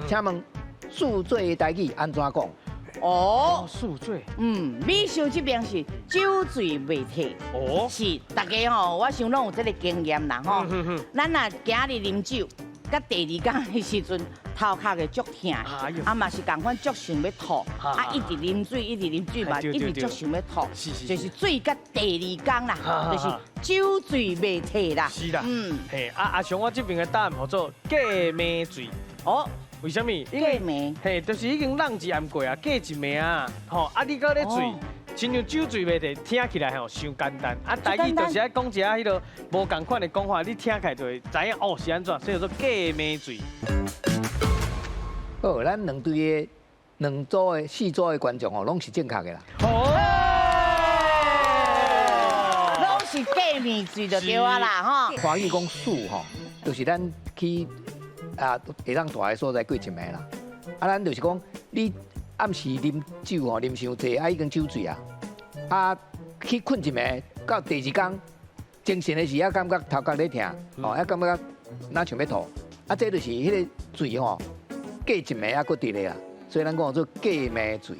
請問宿醉的台語按怎講？哦，宿醉。嗯，美秀這邊是酒醉袂退。是，大家吼，我想攏有這个經驗啦吼。咱若今日啉酒，佮第二工的時陣，頭殼會足疼，啊嘛是仝款足想欲吐，啊一直啉水，一直啉水嘛，一直足想欲吐，就是醉佮第二工啦，就是酒醉袂退啦。是啦，嘿，啊阿雄，我這邊的答案號做過暝醉。為啥物？過暝。嘿，就是已經湳一暗過啊，過一暝啊，吼，啊你閣咧醉，親像酒醉袂退，聽起來吼傷簡單。啊，台語就是愛講一下彼个無仝款的講法，你聽起來就會知影哦是按怎，所以叫做過暝醉。好，咱兩隊的兩組的四組的觀眾哦，攏是正確的啦。攏是過暝醉就對啊啦，吼。華語講宿吼，就是咱去啊會當蹛的所在過一暝啦。啊，咱就是講你暗時啉酒吼，啉傷濟，啊已經酒醉啊，啊去睏一暝，到第二工精神的時，猶感覺頭殼咧疼，吼，猶感覺若像欲吐，啊，這就是彼个醉吼，過一暝猶閣佇咧啦，所以咱講做過暝醉。